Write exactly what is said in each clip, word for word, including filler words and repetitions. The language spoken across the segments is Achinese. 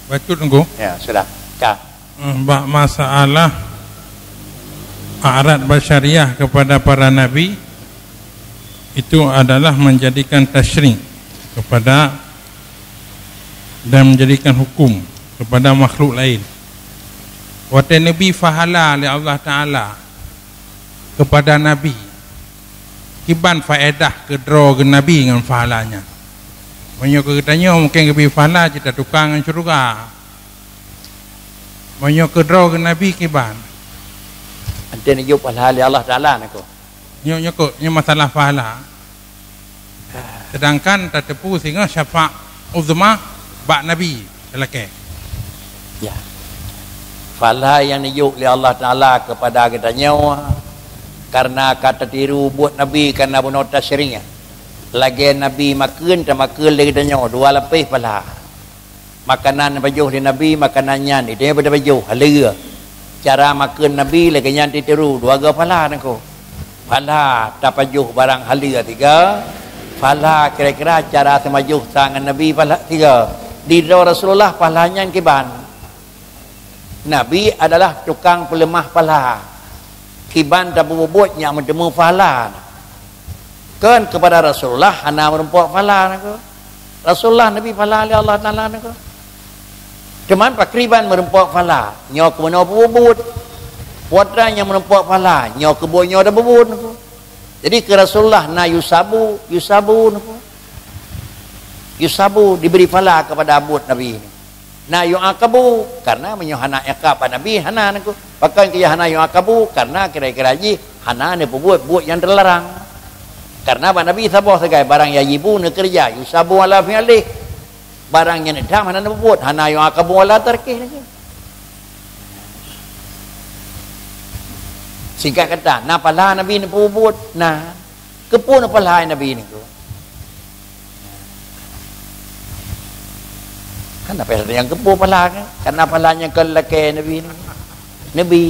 Bacut, Teungku. Ya, sudah. Ka. Eh, bak masalah a'rad basyariah kepada para nabi, itu adalah menjadikan tasyri' kepada, dan menjadikan hukum kepada makhluk lain. Watée neubi pahala lé Allah Taala kepada nabi, kiban faedah keudroe geunabi ngon pahala nyan. Meunyoe keu geutanyoe mungken geubi pahala cit tatukang ngon syeuruga. Meunyoe keudroe geunabi kiban. Anté neujok pahala lé Allah Taala, Teungku. Nyoe, nyoe kok, nyoe masalah pahala. Sedangkan tateupeue singoh syafaat uzma bak Nabi talakée. Ya. Pahala nyang neujok lé Allah Taala kepada geutanyoe, karena ka tatiru buet Nabi, karena bunoe tasyri'. Lagée Nabi makheun, tamakheun lé geutanyoe, dua lapéh pahala. Makanan pajoh lé Nabi, makanan nyan, itu nyang tapajoh, haleue. Cara makheun Nabi, lagée nyan titiru, dua goe pahala, Teungku. Pahala tapajoh barang haleue tiga, pahala kira-kira cara seumajoh sa ngon Nabi, pahala tiga. Di droe Rasulullah, pahala nyan kiban. Nabi adalah tukang peuleumah pahala. Kiban tapeubuet nyang meuteumé pahala. Kon kepada Rasulullah hana meurumpok pahala, Teungku. Rasulullah neubi pahala lé Allah Taala, Teungku. Cuman pakriban meurumpok pahala, nyoe keumeunyoe peubuet. Putra nyang meurumpok pahala, nyoe keubuet nyoe tapeubuet, Teungku. Jadi keu Rasulullah na yusabu, yusabu, Teungku. Yusabu, diberi pahala kepada buet Nabi ini. Na yu'aqabu, karena meunyoe hana iqab bak Nabi, hana, Teungku. Pakon keu hana yu'aqabu, karena kira-kira jih hana neupeubuet buet nyang teularang. Karena bak Nabi saboh sagai, barang yajibu neukeureuja, yusabu ala fi'lih. Barang nyang neudham hana neupeubuet, hana yu'aqabu ala tarkih lagée. Singkat kata, na pahala Nabi neupeubuet, na. Keupeue na pahala Nabi, Teungku? Kan apa nyang keupeue pahala kan? Karena pahala nyang kon lakée Nabi ni. Nabi.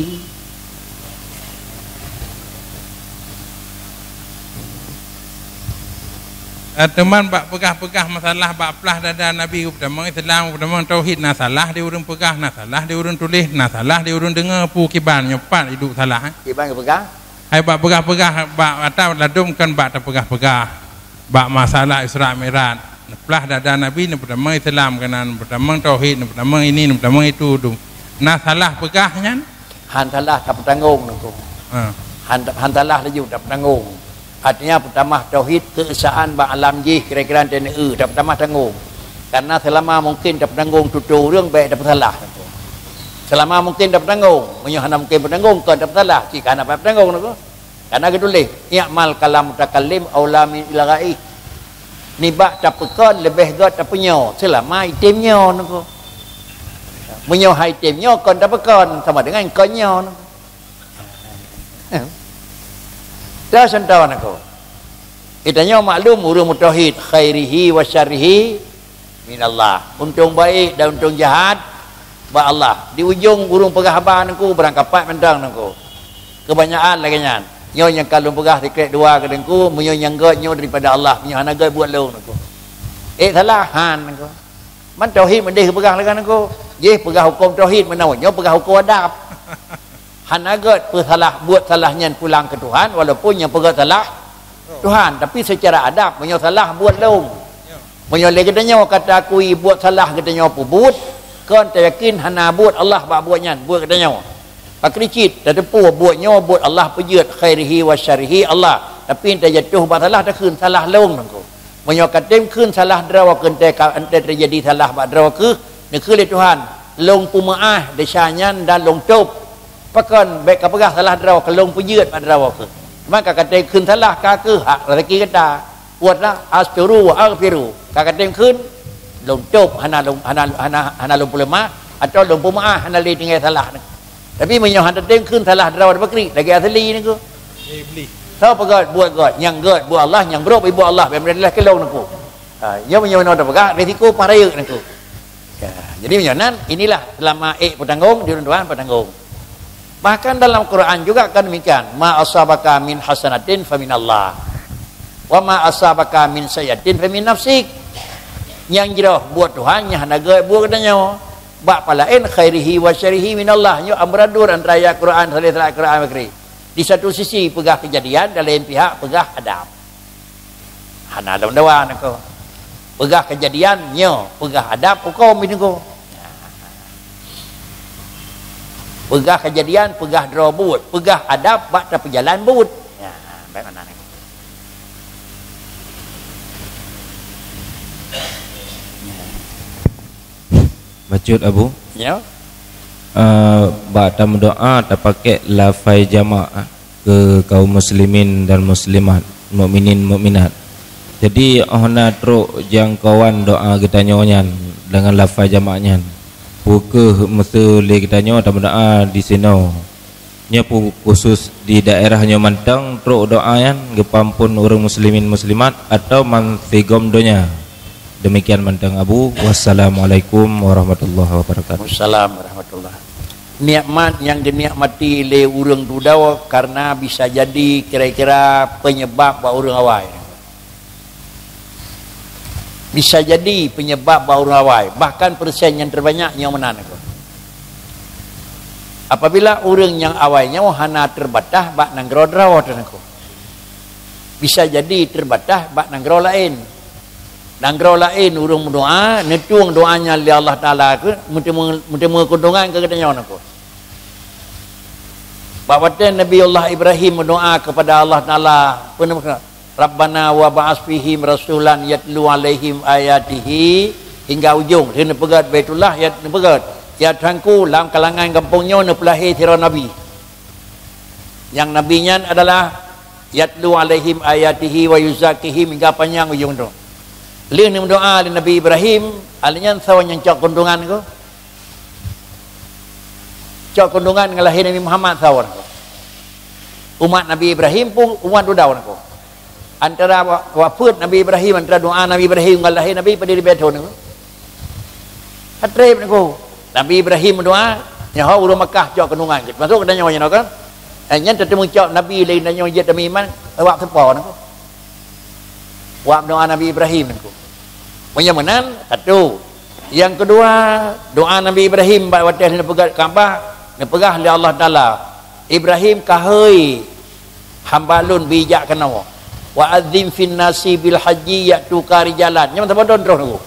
Eh, teuma bak peugah-peugah masalah bak plah dada Nabi, geupeudamong Islam, geupeudamong tauhid, na salah di ureuëng peugah, na salah di ureuëng tuléh, na salah di ureuëng deungoe, peue kiban nyoe pat iduek salah, eh? Kiban geupeugah? Hai bak peugah-peugah, bak ata ladom kan bak tapeugah-peugah. Bak masalah Isra Mi'raj, neuplah dada Nabi, neupeutamong Islam keunan, neupeutamong tauhid, neupeutamong ini, neupeutamong itu, dum. Na salah peugah nyan? Han salah tapeutanggong, Teungku. Ha. Han, han salah laju tapeutanggong. Artinya, peutamah tauhid, keuesaan bak alam jih, kira-kira teuneue, tapeutamah tanggong. Karena selama mungkin tapeutanggong tutoe ureuëng, bék tapeusalah, Teungku. Selama mungkin tapeutanggong, meunyoe hana mungkin peutanggong, kon tapeusalah, cit ka hana payah peutanggong, Teungku. Karena geutuléh, "I'mal kalam mutakallim aula min ilgha'i." Nibak tapeukon leubeh gét tapeunyoe, seulama item nyoe, Teungku. Meunyoe hai item nyoe kon tapeukon, sama dengan kon nyoe, Teungku. Dah contoh, Teungku. Geutanyoe maklum ureuëng mutauhid, khairihi wa syarrihi minallah. Untông baik dan untông jahat bak Allah. Di ujong ureuëng peugah haba, Teungku, beurangkapat mantong, Teungku. Kebanyakan lagée nyan. Nyoe nyang ka lôn peugah sikrek dua keu Teungku, meunyoe nyang gét nyoe daripada Allah, meunyoe hana gét buet lôn, Teungku. Eh, salah, han, Teungku. Man tauhid meudeh peugah lagée, Teungku. Jih peugah huköm tauhid meunan, nyoe peugah huköm adab. Hana gét peusalah, buet salah nyan pulang keu Tuhan, walaupun nyang peugét salah Tuhan, tapi secara adab, meunyoe salah buet lôn. Meunyoe lé geutanyoe ka taakui buet salah geutanyoe peubuet, kon tayakin hana buet Allah bak buet nyan, buet geutanyoe. Pakri cit, tateupeue buet nyoe buet Allah peujeuet, khairihi wa syarrihi Allah, tapi tajatoh bak salah, takheun salah lôn, Teungku. Meunyoe katem kheun salah droe keu, enteuk ka, enteuk teujadi salah bak droe keuh, neukheun lé Tuhan, lôn peumeuáh desya nyan dan lôn tôb. Pakon bék kapeugah salah droe keu lôn peujeuet bak droe keuh. Maka katem kheun salah ka keuh hak raseuki gata. Buatlah asturu wa aghfiru. Ka katem kheun, lôn tôb hana lôn, hana, hana, hana lôn peuleumah, atawa lôn peumeuáh hana lé tinggai salah. Tapi meunyoe hana tem kheun salah droe tapakri, lagée asli nyoe. Soe peugét buet gét, nyang gét buet Allah, nyang brok buet Allah, bék meudeh keu lôn, Teungku. Ha, nyoe meunyoe nyoe tapeugah, risiko paih rayeuk, Teungku. Ya, jadi meunyoe nan, inilah selama ék peutanggong, di ureuëng tuan peutanggong. Bahkan dalam Quran juga kan demikian, "Ma asabaka min hasanatin faminallah, wa ma asabaka min sayyi'atin famin nafsik." Nyang jroh buet Tuhan, nyang hana gét buet geutanyoe. Bak palaén khairihi wa syarrihi minallah. Nyoe amburadul antara ayat Quran, saleh-saleh Quran, makri. Di satu sisi peugah keujadian, dan laén pihak peugah adab. Hana lom dawa nangko. Peugah keujadian nyoe, peugah adab huköm nangko. Peugah keujadian, peugah droe buet, peugah adab bak tapeujalan buet. Ya, baik mana ni? Bacut, Abu. Ya. Eh, bak tameudoa tapakék lafai jamak keu kaum muslimin dan muslimat, mukminin mukminat. Jadi, óh na trok jangkauan doa geutanyoe nyan deungon lafai jamak nyan, peu kheueh meuseu lé geutanyoe tameudoa disinoe? Nyoe peu khusus di daerah nyoe mantong trok doa nyan geupeuamphon ureuëng muslimin muslimat atawa bansigom donya? Demikian mantong, Abu. Wassalamualaikum warahmatullahi wabarakatuh. Waalaikumsalam warahmatullah. Nikmat nyang geunikmati lé ureuëng dudoe karena bisa jadi kira-kira penyebab bak ureuëng awai. Bisa jadi penyebab bak ureuëng awai, bahkan persen nyang terbanyak nyoe meunan nangko. Apabila ureuëng nyang awai nyoe hana terbatas bak nanggroe droe teuh nangko. Bisa jadi terbatas bak nanggroe laén. Nanggroe laén ureuëng meudoa, neutueng doa nyan lé Allah Taala keu meuteumé, meuteumé keuntungan keu geutanyoe nangko. Bak watée Nabi Allah Ibrahim meudoa kepada Allah Taala, peue nama, "Rabbana wa ba'ats fihim rasulan yatlu 'alaihim ayatihi," hingga ujong, lheueh neupeugét Baitullah, ya neupeugét, "Ya Tuhanku, lam kalangan gampông nyoe neupeulahé sidroe nabi." Nyang nabi nyan adalah yatlu 'alaihim ayatihi wa yuzakkihim, hingga panyang ujong tu. Lheueh neumeudoa lé Nabi Ibrahim, alheuh nyan soe nyang cok keuntungan nangko? Cok keuntungan ngon lahé Nabi Muhammad soe nangko? Umat Nabi Ibrahim peue umat dudoe nangko? Antara wa-, wafeuet Nabi Ibrahim, antara doa Nabi Ibrahim ngon lahé Nabi, padum ribée thon nangko? Ka treb nangko. Nabi Ibrahim meudoa, nyoe ureuëng Makkah cok keuntungan, termasuk geutanyoe nyoe kan? Eh, nyan teuteumé cok Nabi lé geutanyoe jeuet tameuiman, wab seupôt nangko. Wab doa Nabi Ibrahim nangko. Meunyoe meunan, satu. Nyang keudua, doa Nabi Ibrahim bak watée neupeugét Ka'bah, neupeugah lé Allah Taala, "Ibrahim, keuhai hamba lôn, bri jak keunoe. Wa adzin fin nasi bil haji ya'tuka rijalan." Nyan meusaboh droe nangko.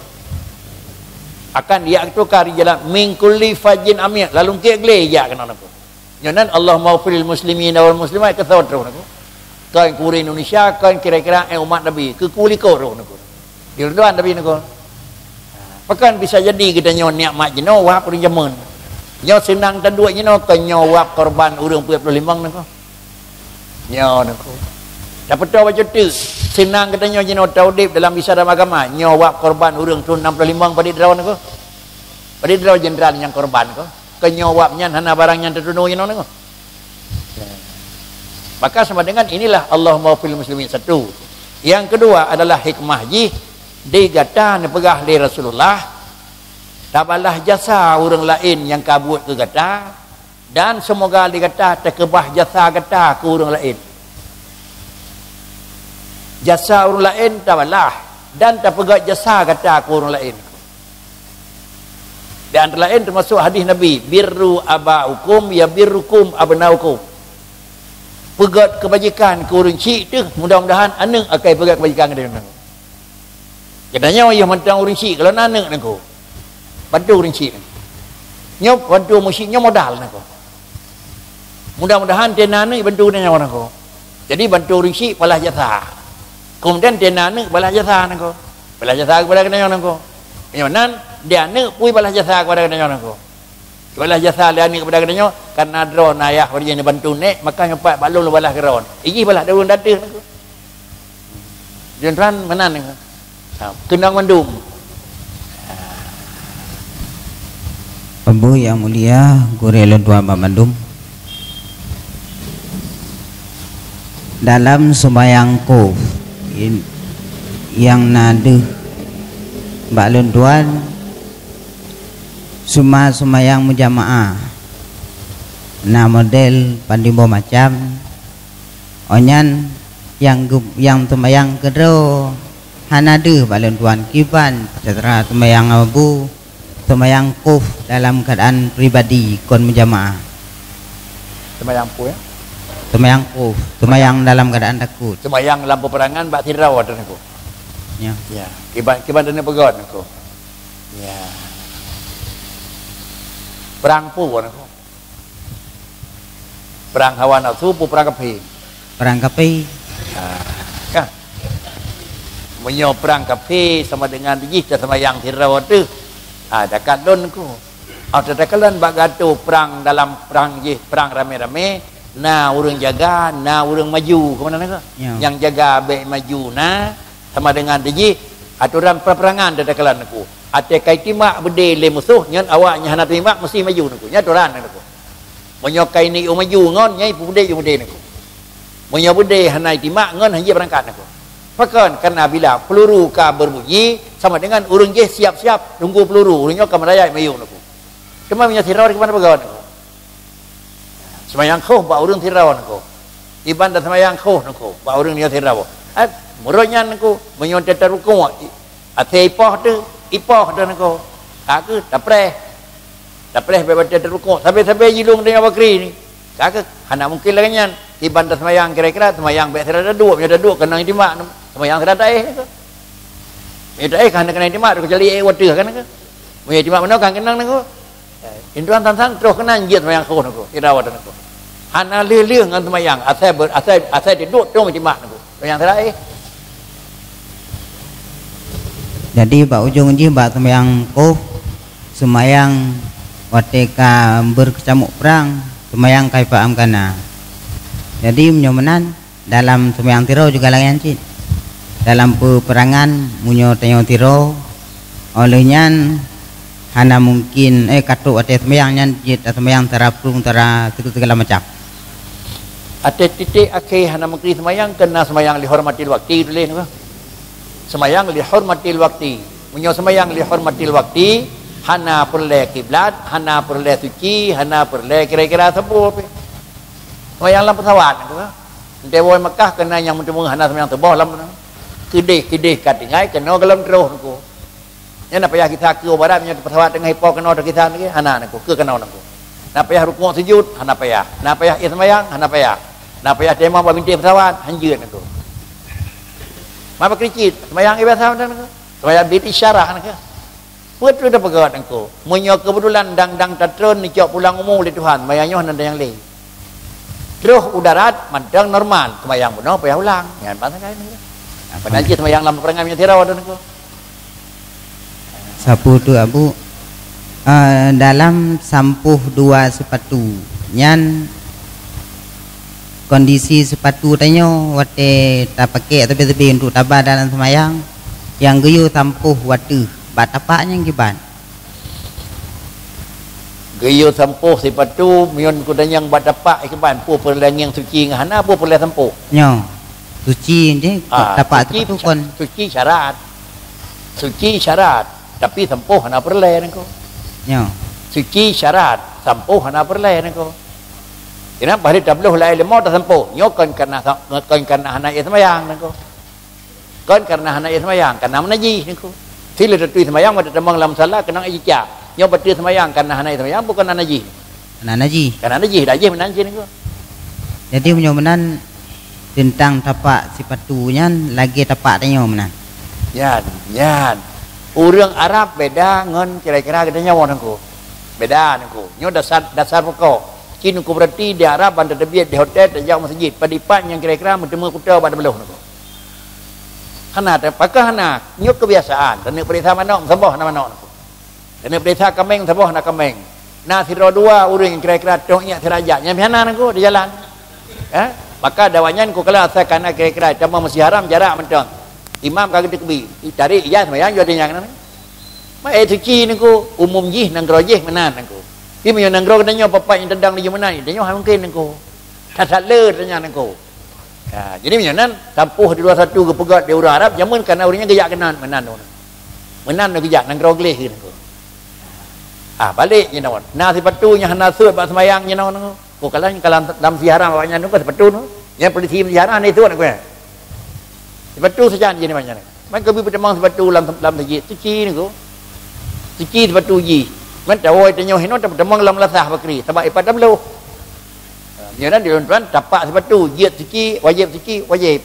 Akan ya'tuka rijalan min kulli fajjin amiq, lam lungkiek glé jak keunoe nangko. Nyoe nan, "Allahummaghfir lil muslimina wal muslimat," keu soe troh nangko? Kon keu ureuëng Indonesia, kon kira-kira, eh, umat Nabi, keu ku likot troh nangko. Di Ridwan Nabi nangko. Pakon bisa jadi geutanyoe nikmat jinoe wab ureuëng jameun? Nyoe seunang taduek jinoe, kon nyoe wab korban ureuëng peuet ploh limong nangko. Nyoe nangko. Tapeutoe bacut teuk, seunang geutanyoe jinoe taudeb dalam bisan agama, nyoe wab korban ureuëng thon nam ploh limong padit droe nangko. Padit droe jenderal nyang korban ko. Keu nyoe wab nyan hana barang nyang teutuno jinoe nangko. Maka sama dengan inilah Allahummaghfiril muslimin, satu. Yang kedua adalah hikmah jih di gata neupeugah lé Rasulullah, tabalah jasa ureuëng laén nyang ka buet keu gata, dan seumoga di gata takeubah jasa gata keu ureuëng laén. Jasa ureuëng laén tabalah dan tapeugét jasa gata keu ureuëng laén. Di antara laén teumasuk hadis Nabi, "Birru aba'akum yabirrukum abna'ukum." Peugét keubajikan keu ureuëng chik teuh, mudah-mudahan aneuëk akai peugét keubajikan keu geutanyoe. Geutanyoe yoh mantong ureuëng chik, kalau na aneuëk nangko, bantu ureuëng chik. Nyoe bantu ureuëng chik nyoe modal nangko. Mudah-mudahan tena aneuëk bantu geutanyoe nangko. Jadi bantu ureuëng chik balah jasa. Kemudian tena aneuëk balah jasa nangko. Balah jasa kepada geutanyoe nangko. Nyoe nan, di aneuëk pui balah jasa kepada geutanyoe nangko. Balah jasa lé aneuëk kepada geutanyoe, karena droe na ayah ureuëng neubantu nek, maka nyoe pat bak lôn lôn balah keu droe. Ijih balah daun dateuk nangko. Jeuet meunan nangko. Ha, keunong mandum. Abu yang mulia, gurée lôn tuan bak mandum. Dalam seumayang khuf in-, nyang na deuh bak lôn tuan, suma seumayang meujamaah, na model padum boh macam. Óh nyan nyang geu-, nyang seumayang keudroe hana deuh bak lôn tuan kiban, seutara seumayang Abu, Seumayang khof dalam keuadaan pribadi kon meujamaah. Seumayang apa, ya? Seumayang khof, seumayang dalam keuadaan takot. Seumayang lam peuperangan bak sidroe droeneuh. Ya. Ya. Kiban, kiban droeneuh peugah niko. Ya. Perang peue niko? Perang hawa nafsu peue perang kafé? Perang kafé. Ha, kan? Meunyoe perang kafé sama dengan jih taseumayang sidroe teuh. Ha, takalon ku. Ha, takalon bak gato perang dalam perang jih, perang ramé-ramé, na ureuëng jaga, na ureuëng maju. Keu meunan ka? Ya. Nyang jaga bék maju na, sama dengan jih atoran peperangan takalon ku. Até ka itimak beudé lé musoh, nyan awak nyang hana teuimak meusti maju niko. Nyan atoran niko. Meunyoe ka ineuk maju ngon, nyan ipeubudé ipeubudé niko. Meunyoe beudé hana itimak ngon, hana jeuet beurangkat niko. Pakon? Karena bila peluru ka berbunyi, sama dengan ureuëng jih siap-siap nunggu peluru, ureuëng nyoe ka meurayat maju niko. Teuma meunyoe sidroe kiban peugah niko. Seumayang khof bak ureuëng sidroe niko. Iban taseumayang khof niko bak ureuëng nyoe sidroe. Eh, meurok nyan niko, meunyoe teutarukok, i-, asai ipoh teuh, ipoh teuh niko. Ka keuh tapreh. Tapreh bék watée tarukok, sabe-sabe jilong teungoh bakri ni. Ka keuh, hana mungken lagée nyan. Iban taseumayang kira-kira, seumayang bék sira taduek, meunyoe taduek keunong itimak, seumayang sira taéh niko. Meunyoe taéh ka hana keunong itimak, teukecuali éh watée kan niko. Meunyoe itimak meunoe ka keunong niko. Eh, intuan tan-tan troh keunan jeuet seumayang khof niko, ira watée niko. Hana lheueh-lheueh ngon seumayang, asai ber-, asai, asai taduek troh itimak niko. Seumayang sira éh. Jadi bak ujong jih bak seumayang khof, seumayang watée ka beureucamok prang, seumayang kaifa amkana. Jadi meunyoe meunan, dalam seumayang sidroe juga lagée nyan cit. Dalam peuperangan, meunyoe tanyoe sidroe, óh lheueh nyan hana mungken, eh, ka trok watée seumayang nyan jeuet taseumayang tara prueng, tara segala macam. Até titek akhé hana mungken seumayang, karena seumayang lihormatil wakti tuléh niko. Seumayang lihormatil wakti. Meunyoe seumayang lihormatil wakti, hana peureulée kiblat, hana peureulée suci, hana peureulée kira-kira saboh pih. Seumayang lam peusawat niko. Enteuk woe Makkah keunan nyang meuteumé hana seumayang suboh lam keudeh-keudeh ka tinggai keunoe gohlom troh niko. Nyan na payah gisa keu barat, meunyoe peusawat teungoh ipo keunoe teuh gisa niko, hana niko, keu keunoe niko. Na payah rukuk sujud, hana payah. Na payah éh seumayang, hana payah. Na payah teuma bak bintéh peusawat, hanjeuet niko. Ma bak kricit, seumayang biasa mantong niko. Seumayang bit isyarah niko. Peue teuh tapeugah niko. Meunyoe keubeutulan dang-dang tatreun neucok pulang umu lé Tuhan, seumayang nyoe hana nyang lé. Troh u darat mantong normal, seumayang bunoe payah ulang. Nyan ban sagai niko. Apa nan cit seumayang lam peperangan meunyoe sidroe droeneuh niko. Sapeue tu, Abu? Eh, dalam sampôh dua sipatu nyan, kondisi sipatu tanyoe watée tapakée teubi-teubi untuk taba dalam seumayang, nyang geuyue sampôh watée bak tapak nyan kiban? Geuyue sampôh sipatu, meunyoe kutanyong bak tapak kiban, peue peureulée ngieng suci ngon hana, peue peureulée sampôh? Nyoe, suci nyoe, ah, tapak suci sipatu kon. Suci syarat. Suci syarat, tapi sampôh hana peureulée niko. Nyoe. Suci syarat, sampôh hana peureulée niko. Kena bah tabloh lai leumo tasampôh. Nyoe kon karena sa-, kon karena hana éh seumayang niko. Kon karena hana éh seumayang, karena meunajih niko. Sileuh tatui seumayang, mata tamong lam sala, keunong éh cicak. Nyoe bateue seumayang karena hana éh seumayang, bukan hana najih. Hana najih. Karena najih, najih meunan cit niko. Jadi meunyoe meunan, teuntang tapak sipatu nyan lagée tapak tanyoe meunan. Nyan, nyan. Ureuëng Arab beda ngon kira-kira geutanyoe niko. Beda niko. Nyoe dasar, dasar pokok. Ci niko berarti di Arab ban tateubiet di hotel, tajak meuseujid, padipat nyang kira-kira meuteumé kuto bak teubloh niko. Hana, pakon hana? Nyoe kebiasaan. Taneuk peuriksa manok, saboh na manok niko. Taneuk peuriksa kaméng, saboh na kaméng. Na sidroe dua ureuëng kira-kira troh iék sirajat, nyan pih hana niko di jalan. Eh? Maka dawa nyan ku kala asai kana kira-kira tamah meusi haram jarak mantong. Imam ka geuteukbi, tarék ijazah seumayang jua teunyang nan. Ma éh suci niko, umum jih nanggroe jih meunan niko. Tapi meunyoe nanggroe geutanyoe papat nyang teudong laju meunan, tanyoe hana mungken niko. That-that le teunyang niko. Ya, jadi meunyoe nan sampôh di dua satu geupeugét di ureuëng Arab, jameun kana ureuëng nyan geujak keunan meunan. Meunan geujak nanggroe gleh niko. Ah, balek jinoe. Na sipatu nyang hana sot bak seumayang jinoe niko. Ku kalan kalan lam ziarah awak nyan niko sipatu niko. Nyang polisi ziarah ni tu niko. Sipatu sajan jinoe nyan. Man keubi peutamong sipatu lam, lam masjid. Suci niko. Suci sipatu jih. Man tawoe tanyoe hinoe tamong lam lasah bakri, sabab ipat tabloh. Ha, nyoe nan di tuan tapak sipatu, jeuet suci, wajéb suci, wajéb.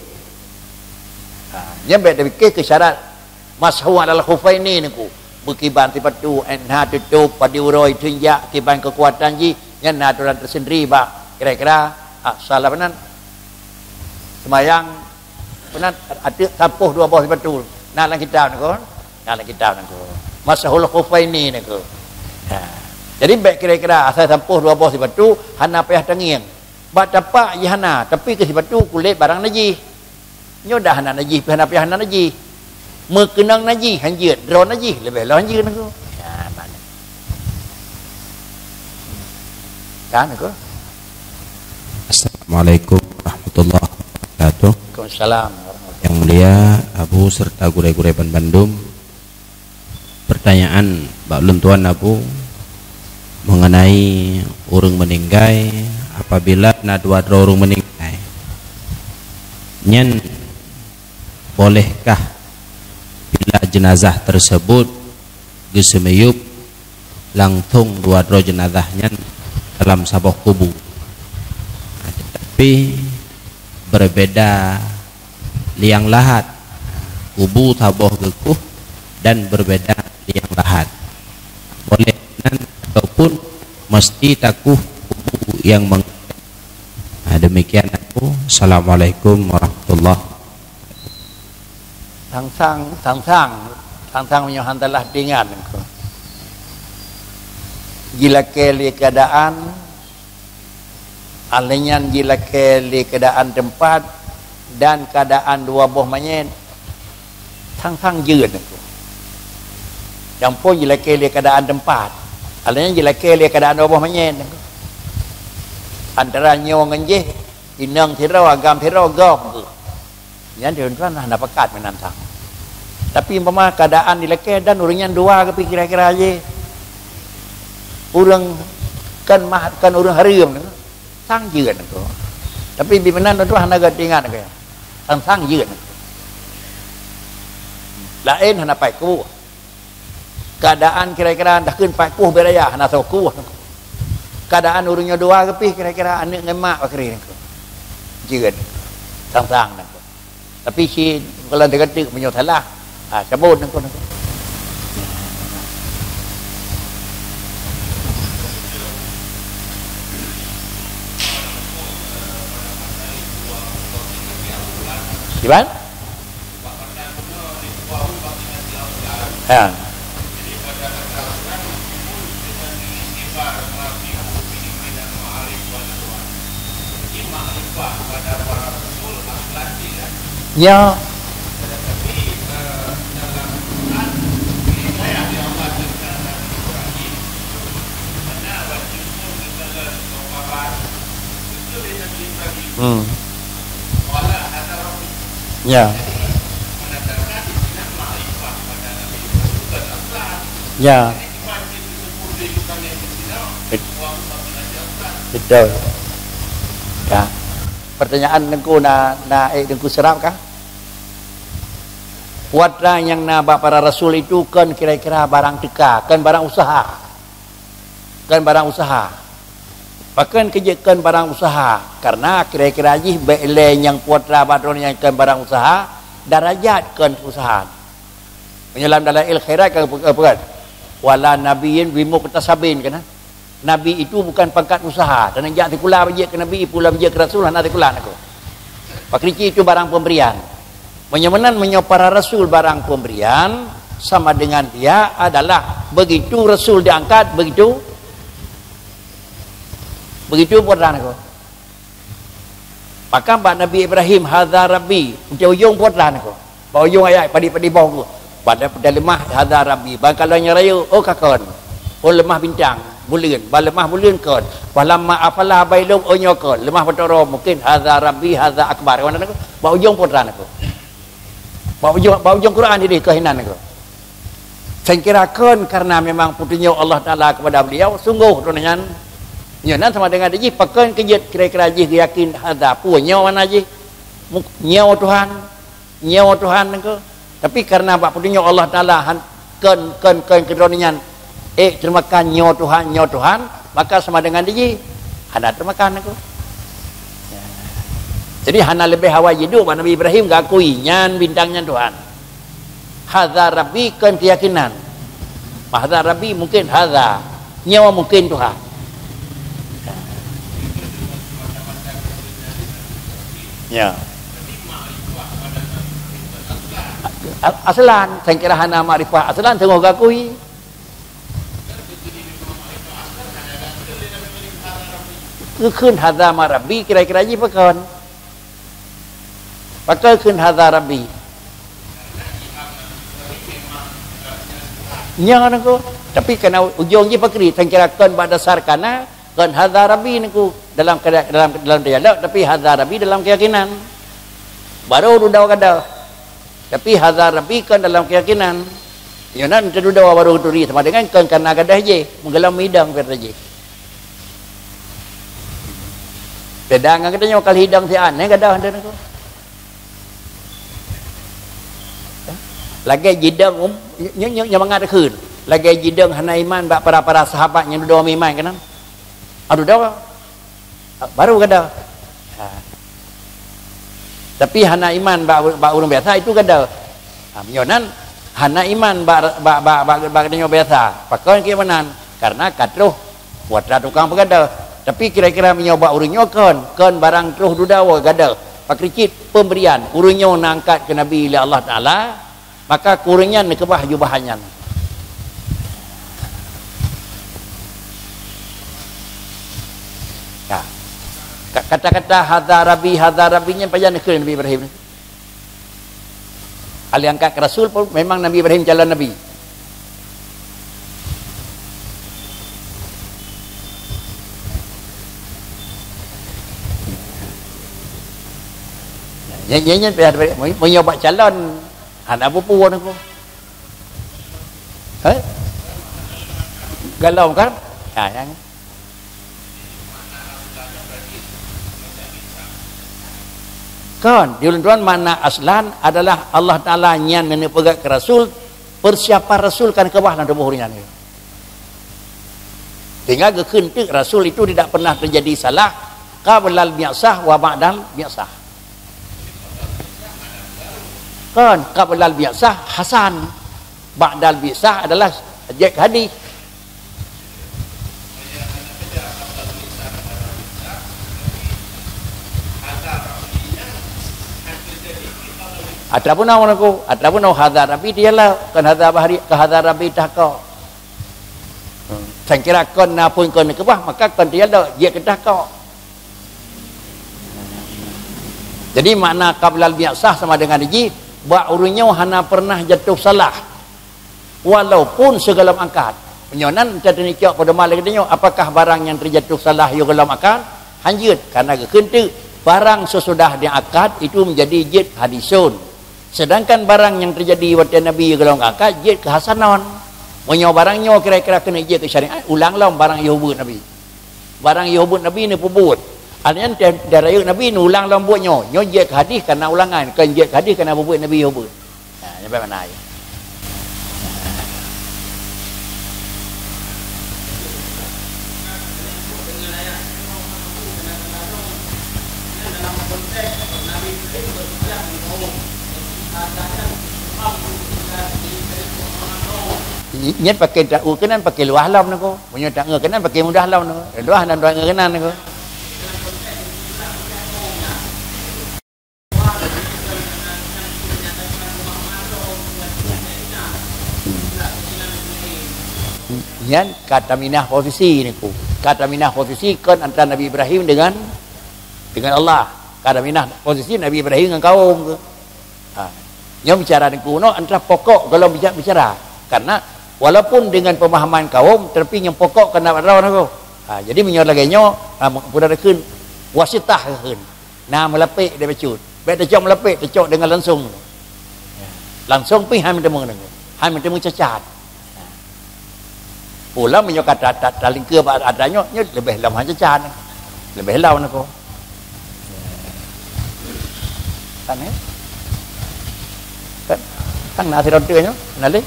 Ha, nyan bèk tapike keu syarat mashu alal khufaini niku. Beukiban sipatu, eh, na tutôp, padum uroe, teunjak, kiban keukuatan jih, nyan na atoran teusendiri bak kira-kira, ah, salah meunan. Seumayang, meunan, ateueh sampôh dua boh sipatu. Na lam kitab nyan kon? Na lam kitab nyan kon. Mashul khufaini nyan kon. Ha. Jadi bèk kira-kira asai sampôh dua boh sipatu hana payah tangieng. Bak tapak jih hana, tapi keu sipatu kulét barang najih. Nyoe dah hana najih, pih hana payah hana najih. Meukeunong najih, hanjeuet. Droe najih, leubeh lom hanjeuet nyan kon. Ya, makna. Kan, nyan kon. Assalamualaikum warahmatullahi wabarakatuh. Waalaikumsalam warahmatullahi. Yang mulia Abu serta gurée-gurée ban bandum, pertanyaan bak lôn tuan Abu mengenai ureuëng meuninggai, apabila na dua droe ureuëng meuninggai, nyan bolehkah bila jenazah tersebut geuseumiyueb langsong dua droe jeunazah nyan dalam saboh kubu. Tetapi berbeda liang lahat. Kubu saboh geukueh dan berbeda liang lahat. Boleh nan ataupun mesti takueh kubu yang meng-, nah, demikian aku. Assalamualaikum warahmatullahi. Sang-sang, sang-sang, sang-sang meunyoe han salah teuingat engkau. Jilakée lé keuadaan, alheuh nyan jilakée lé keuadaan teumpat dan keuadaan dua boh manyét, sang-sang jeuet engkau. Nyang phon jilakée lé keuadaan teumpat, alheuh nyan jilakée lé keuadaan dua boh manyét engkau. Antara nyoe ngon jih, inong sidroe, agam sidroe, gob engkau. Nyan di tuan hana pakat meunan sang. Tapi umpama keadaan dilakée dan ureuëng nyan dua keupi kira-kira jih. Ureuëng kan mah, kan ureuëng hareuem, sang jeuet nyan tu. Tapi bi meunan tu hana geuingat ke. Sang-sang jeuet nyan tu. Laén hana pai kueh. Keadaan kira-kira dah kheun pat kueh beu raya, hana soe kueh. Keadaan ureuëng nyoe dua keupi kira-kira aneuëk ngon mak bakri nyan. Jeuet. Sang-sang nyan. Tapi si kalau teuka teuk meunyoe salah, ha, cabot nyan. Kiban? Ha. Ya. Hmm. Ya. Ya. Bet-, betul. Ya. Pertanyaan Teungku na, na, eh, Teungku Serap kah? Peue atra nyang na bak para rasul itu kon kira-kira barang teuka, kon barang useuha. Kon barang useuha. Pakon keu jeuet kon barang useuha? Karena kira-kira jih bèk lé nyang peue atra bak droeneuh nyan kon barang useuha, darajat kon useuha. Meunyoe lam Dalail Khairat ka geupeugah, "Wala nabiyyin bimuktasabin," kan? Nabi itu bukan pangkat useuha. Dan jak sikula bak jeuet keu nabi, pula bak jeuet keu rasul, hana sikula nyan. Pakrici itu barang pemberian. Meunyoe meunan, meunyoe para rasul barang pemberian, sama dengan dia adalah begitu rasul diangkat, begitu, begitu peue atra nyan. Maka bak Nabi Ibrahim, "Hadza Rabbi," di ujong peue atra nyan. Bak ujong ayat padit-padit boh tu. Pada, pada leumah, "Hadza Rabbi." Ban kalon nyang rayeuk, oh, ka kon. Oh, leumah bintang, buleuen. Ban leumah buleuen kon. Falamma afala bainahum, oh, nyoe kon. Leumah beutoro mungkin, "Hadza Rabbi, hadza akbar." Bak ujong peue atra nyan. Bak ujong, bak ujong Quran idéh keuh inan nyan. Saya kira kon karena memang peutunyok Allah Taala kepada beliau, sungguh droeneuh nyan. Nyoe nan sama dengan jih, pakon keu jeuet kira-kira jih geuyakin hadza peue nyoe makna jih. Mu-, nyoe Tuhan, nyoe Tuhan nyan keuh. Tapi karena bak peutunyok Allah Taala han-, Kon, kon, kon keudroe nyan, "Eh, teumakan nyoe Tuhan, nyoe Tuhan," maka sama dengan dijih. Hana teumakan aku. Ya. Jadi hana leubeh awai jiduek bak Nabi Ibrahim geukui nyan bintang nyan Tuhan. Hadza Rabbi kon keuyakinan. Hadza Rabbi mungkin hadza. Nyoe mungkin Tuhan. Ya. A-, aslan, sangkira hana makrifah aslan, teungoh geukui. Geukheun hadza ma Rabbi, kira-kira jih pakon? Pakon kheun hadza Rabbi? Nyan aku. Tapi kana ujong jih pakri, sangkira kon bak dasar kana, kon hadza Rabbi niku dalam kada-, dalam, dalam dialog, tapi hadza Rabbi dalam keyakinan. Baru dudoe gadoh. Tapi hadza Rabbi kon dalam keyakinan. Nyoe nan teududoe baru turi sama dengan kon kana gadoh jih, meugohlom idong pih jih. Beda ngon geutanyoe kali idong si aneh gadoh dah niku. Lagèe jidong um, nyo-, nyo-, nyo mangat kheun. Lagèe jidong hana iman bak para-para sahabat nyang dudoe iman keunan. Aduh dah. Baru gadoh. Ha. Tapi hana iman bak, bak ureueng biasa itu gadoh. Ha, meunyoe nan hana iman bak, bak, bak, bak, bak geutanyoe biasa. Pakon keu meunan? Karena ka troh watra tukang peugadoh. Tapi kira-kira meunyoe bak ureueng nyoe kon, kon barang troh dudoe gadoh. Pakri cit pemberian. Ureueng nyoe na angkat keu Nabi lé Allah Taala, maka keu ureueng nyan neukeubah jubah nyan. Ya. Ka-, kata-kata hadza Rabbi, hadza Rabbi nyan pajan keu Nabi Ibrahim. Ahli angkat keu rasul pun memang Nabi Ibrahim calon nabi. Nyan, nyan, nyan payah, meunyoe bak calon, hana peue-peue nyan. Hah? Galom kan? Ha, nyan. Kon, di ulôn tuan makna aslan adalah Allah Taala nyan neupeugah keu rasul, persiapan rasul kan keubah lam tuboh ureueng nyan. Sehingga geukheun teuk rasul itu tidak pernah terjadi salah qablal bi'tsah wa ba'dal bi'tsah. Kon, qablal bi'tsah hasan, ba'dal bi'tsah adalah jeuet keu hadih. Atra bunoe ngon aku, atra bunoe hadza Rabbi dialah, kon hadza bahri, kon hadza Rabbi tahqa. Sangkira kon na phon kon neukeubah, maka kon dialah jeuet keu tahqa. Jadi makna qablal bi'tsah sama dengan jih, bak ureueng nyoe hana pernah jatuh salah. Walaupun sigohlom angkat. Meunyoe nan teunicok peudeuman lagèe nyoe, apakah barang nyang teujatuh salah yoh gohlom angkat? Hanjeuet, karena geukheun teuk barang sesudah diangkat itu menjadi jeuet hadithun. Sedangkan barang nyang teujadi watèe Nabi yoh gohlom angkat jeuet keu hasanon. Meunyoe barang nyoe kira-kira keuneuk jeuet keu syariat, ulang lom barang yoh beuet Nabi. Barang yoh beuet Nabi neupeubuet. Artinya, da-, darayeuk Nabi neuulang lom buet nyoe. Nyoe jeuet keu hadis kana ulangan, kon jeuet keu hadis kana bubuet Nabi yoh beuet. Nah, nyoe makna jih. Nyan pakai tak keunan pakai luwah lom niko. Meunyoe tangieng keunan pakai mudah lom niko. Luwah dan tangieng keunan niko. Nyan ka taminah posisi niko. Ka taminah posisi kon antara Nabi Ibrahim dengan, dengan Allah. Ka taminah posisi Nabi Ibrahim ngon kaum ke. Ha. Nyoe bicara Teungku nyoe antara pokok golom bica-, bicara. Karena walaupun dengan pemahaman kaum, tapi nyang pokok keunan bak droe nyoe. Ha, jadi meunyoe lagèe nyoe, ha, peue na kheun wasitah kheun. Na meulapék di bacut. Bèk tacok meulapék, tacok dengan langsung. Langsung pih han meuteumé deungon. Han meuteumé cacat. Pulang meunyoe ka ta-, ta-, talingkeue bak atra nyoe, nyoe leubeh lom han cacat. Leubeh lom niko. Kan, eh? Kan, kan na sidroe teuk nyoe, na lé.